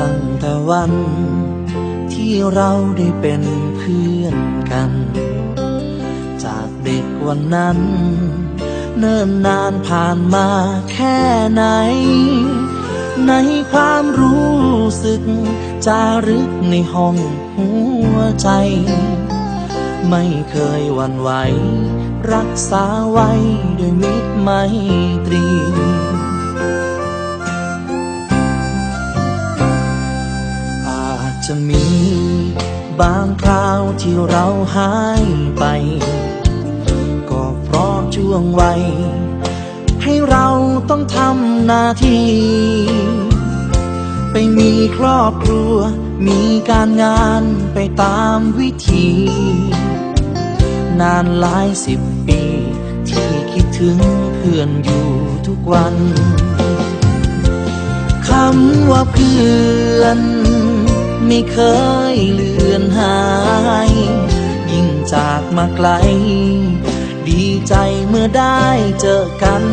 ຕັ້ງແຕ່ວັນທີ່ເຮົາໄດ້ເປັນເພື່ອນກັນ ຈາກເດັກວັນນັ້ນ ເນີນນານຜ່ານມາແຄ່ໃດ ໃນຄວາມຮູ້ສຶກຈາລຶກໃນຫ້ອງຫົວໃຈ ໄມ່ເຄີຍຫວັ່ນໄຫວ ຮັກສາໄວ້ດ້ວຍມິດໄມຕຣີ. ອາດຈະມີບາງຄາວທີ່ເຮົາຫາຍໄປ ກໍເພາະຊ່ວງໄວ ໃຫ້ເຮົາຕ້ອງທຳໜ້າທີ່ ໄປມີຄອບຄົວ ມີການງານໄປຕາມວິທີ ນານຫຼາຍສິບປີ ທີ່ຄິດເຖິງເພື່ອນຢູ່ທຸກວັນ ຄຳວ່າເພື່ອນ ໄມ່ເຄີຍເລືອນຫາຍ ຍິ່ງຈາກມາໄກ ດີໃຈເມື່ອໄດ້ເຈີກັນ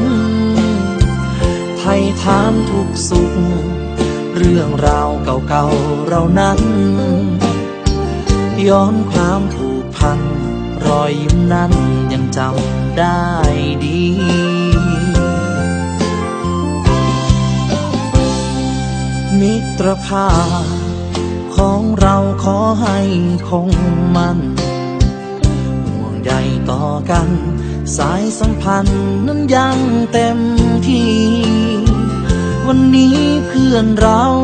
ໄຖ່ຖາມທຸກສຸກ ເລື່ອງລາວເກົ່າໆເຫຼົ່ານັ້ນ ຍ້ອນຄວາມຜູກພັນ ຮອຍຍິ້ມນັ້ນຍັງຈຳໄດ້ດີ ມິດຕຣະພາບຂອງເຮົາຂໍໃຫ້ຄົງໝັ້ນ ຫ່ວງໃຍຕໍ່ກັນ ສາຍສຳພັນນັ້ນຍັງເຕັມທີ່ ວັນນີ້ເພື່ອນເຮົາ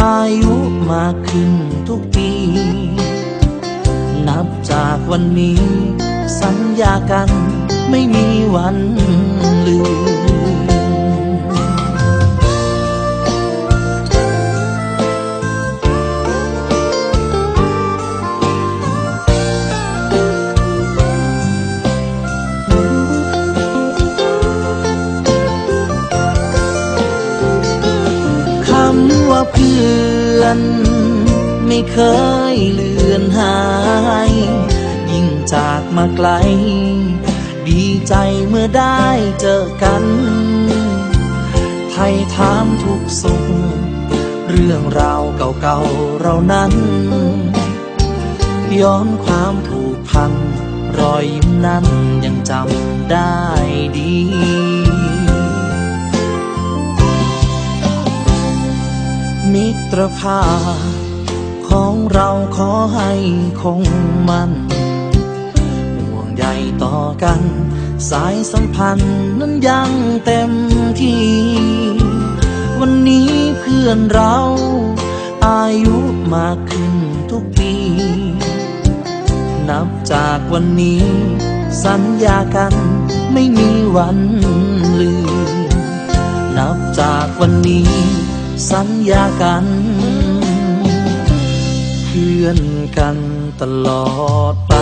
ອາຍຸມາກຂຶ້ນທຸກປີ ນັບຈາກວັນນີ້ສັນຍາກັນໄມ່ມີວັນລືມ. ຄຳວ່າເພື່ອນ ໄມ່ເຄີຍເລືອນຫາຍ ຍິ່ງຈາກມາໄກ ດີໃຈເມື່ອໄດ້ເຈີກັນ ໄຖ່ຖາມທຸກສຸກ ເລື່ອງລາວເກົ່າໆເຫຼົ່ານັ້ນ ຍ້ອນຄວາມຜູກພັນ ຮອຍຍິ້ມນັ້ນຍັງຈຳໄດ້ດີ ມິດຕຣະພາບຂອງເຮົາຂໍໃຫ້ຄົງໝັ້ນ ຫ່ວງໃຍຕໍ່ກັນ ສາຍສຳພັນນັ້ນຍັງເຕັມທີ່ ວັນນີ້ເພື່ອນເຮົາອາຍຸມາກຂຶ້ນທຸກປີ ນັບຈາກວັນນີ້ສັນຍາກັນໄມ່ມີວັນລືມ ນັບຈາກວັນນີ້ສັນຍາກັນ ເພື່ອນກັນຕະຫຼອດໄປ.